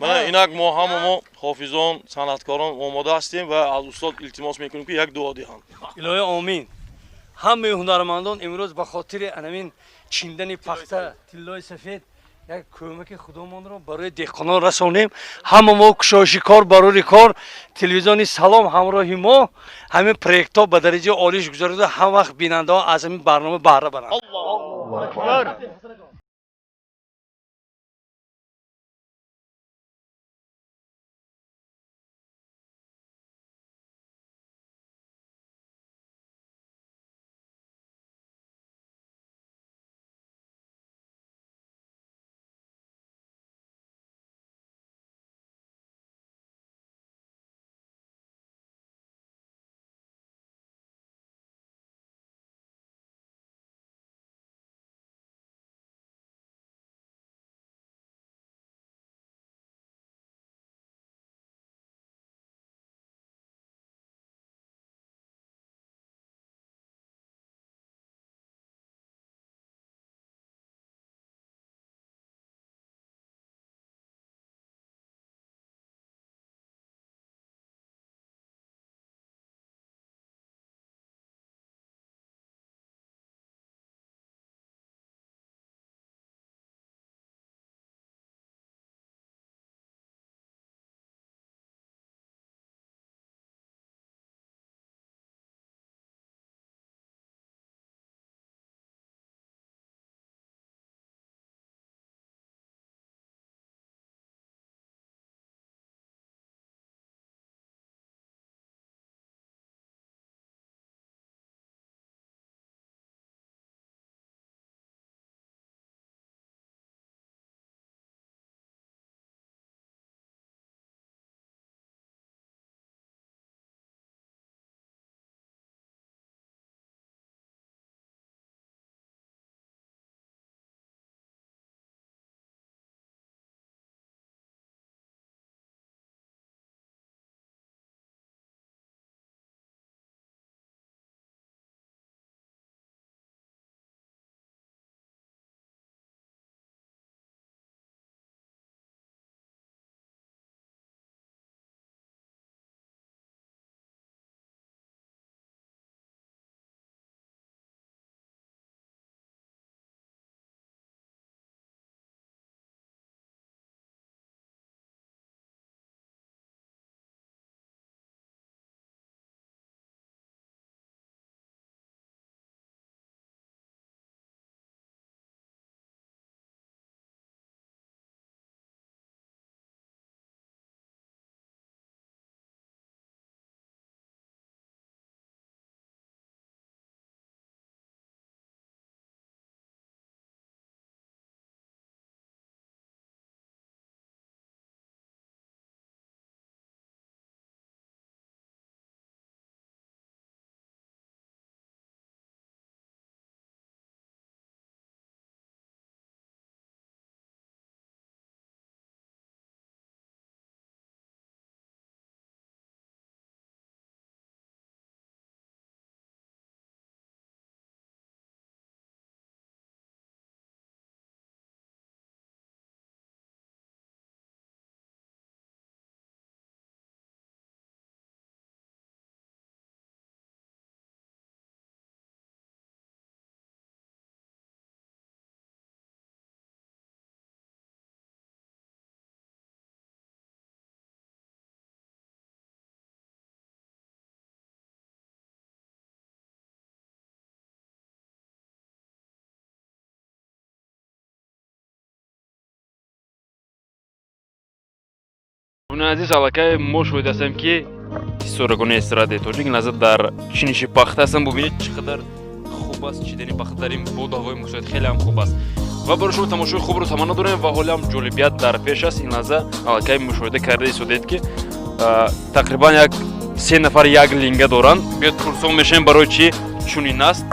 Мана инак мо ҳама мо ҳофизон, санъаткорон омода ҳастем ва аз устод илтимос мекунем, ки як дуо диҳанд. Илоҳӣ, омин. Ҳамаи ҳунармандон имрӯз ба хотири анамин чиндани пахта, тиллои сафед, як кӯмаки худомонро барои деҳқонон расонем. Ҳама мо кушоши кор, барори кор. Телевизиони Салом ҳамроҳи мо ҳамин проектҳо ба дараҷаи олиш гузаронида, ҳам вақт бинандаҳо аз ҳамин барнома баҳра баранд. Акбар. Азиз, аллакай мо шоҳид ҳастем, ки ситорагони эстрадаи тоҷик ин лаҳза дар чиниши пахта ҳастанд. Бубинед, чӣ қадар хуб аст чидани пахта дар ин боду ҳавои мусоид, хеле ҳам хуб аст ва барои шумо тамошои хубро таманно дорем. Ва ҳоле ҳам ҷолибият дар пеш аст. Ин лаҳза аллакай мушоҳида карда истодед, ки тақрибан як се нафар як линга доранд. Биёд, пурсон мешавем, барои чӣ чунин аст.